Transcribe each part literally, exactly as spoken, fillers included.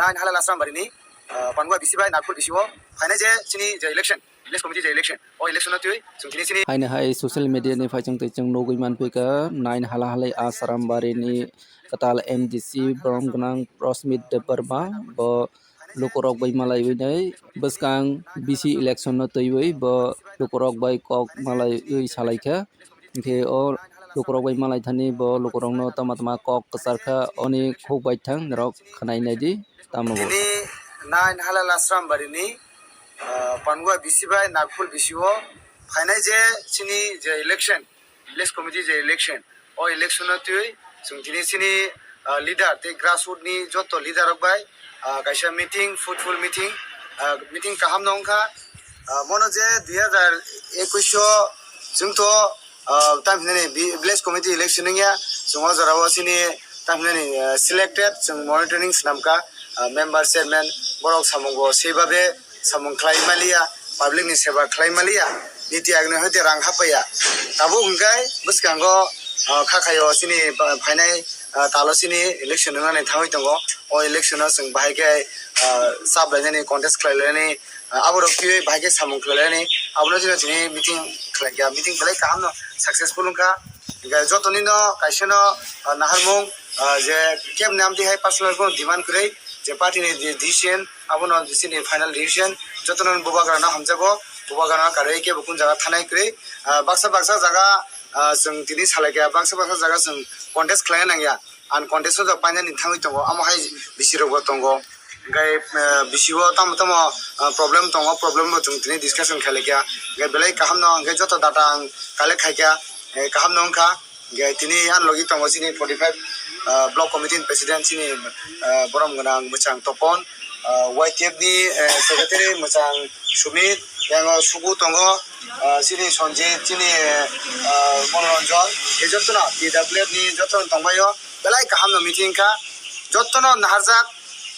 Nine Halal Asrambari ni, ah, Pangua B C bai Nagpur B C o phainai je chini je election, village committee je election, o election no twi chwng tini chini. Haino hai social media ni phaising twi chwng nugwi manphi kha, Nine Halal Asrambari ni kwtal M D C borom gwnang Prosmit Debbarma bo lukurok bai malaiwi nai bwskang B C election no twiwi bo lukurok bai kok malaiwi salai kha. Hinkhe o lukurok bai malai thani bo lukurokno tama tama kok kwchar kha, oni khuk bai thang norok khwnai nai di tamo bo. Tini Nine Halal Asrambari ni, ah, Pangua B C bai Nagpur B C o phainai je chini je election, village committee je election, o election no twi chwng tini chini, ah, leader tei grassroot ni joto leader rok bai, ah, kaisa meeting, fruitful meeting, ah, meeting kaham no wngkha. Ah, mono je dui hazar ekush o chwng to, ah, tam hinani vi-, village committee election wngya, chwng o jora o chini tam hinani, ah, selected chwng monitoring swnam kha, ah, member, chairman borok samung bo sei babe samung khlai maliya, public ni seba khlai maliya, niti agni hoite rang hapaiya. Tabuk hwnkhe bwskango, ah, kha khaio chini ba-, phainai, ah, talo chini election wngnani thangwi tongo. O election o chwng bahai khe, ah, chap lainani, contest khlai lainani, ah, aborok twiwi bahai khe samung khlai lainani. Abono chwng tini meeting khlai kha, meeting belai kaham no successful wngkha. Hingkhe jotoni no kaisa no, ah, naharmung, ah, je kebni amtwi hai personal bono demand kwrwi, je party ni je decision, abono chini final decision, jotono bubagrano hamjago, bubagrano karwi kebo kun jaga thanai kwrwi, ah, baksa baksa jaga, ah, chwng tini salaikha, baksa baksa jaga chwng contest khlaina nangya, uncontested rok painani thangwi tongo, amo hai B C rokbo tongo, hingkhe, ah, B C o tamo tamo, ah, problem tongo, problem bo chwng tini discussion khailaikha, hingkhe belai kaham no hingkhe joto data ang collect khaikha, eh, kaham no wngkha. Hingkhe tini ani logi tongo chini forty five, ah, block committee ni president chini, ah, borom gwnang mwchang Topon, ah, Y T F ni, eh, secretary mwchang Sumit, yango sugu tongo, ah, chini Sanjit, chini, ah, Monoranjan, tei jotono T W F ni jotono tongbaio, belai kaham no meeting kha, jotono naharjak,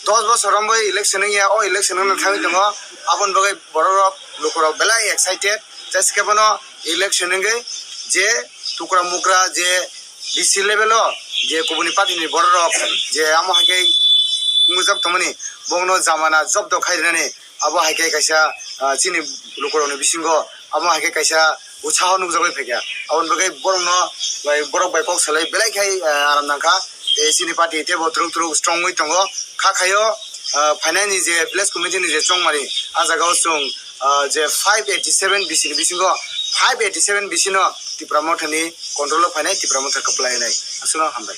dos bosor romwi election wngya, o election wngna thangwi tongo, aboni bagwi borok rok, lukurok belai excited, tei se khe bono election wngwi je tukra mukra je D C level o je kubuni party ni borok rok je amo hai khe wngwi jak tongmani, bongno jamana jobdo khai rinani, abo hai khe kaisa, ah, chini lukurok ni bisingo amo hai khe kaisa utsaho nukjagwi phaikha. Aboni bagwi borokno, bai, borok bai kok salai belai khai, ah, aram nangkha. Tei chini party teibo twrwk twrwk strong wngwi tongo. Kha khaio, ah, phainani je village committee ni je chongmani, ah, jagao chwng, ah, je five eighty seven B C ni bisingo five eighty seven B C no Tipra Motha ni control o phainai, Tipra Motha kwplainai. Aswkno hambai.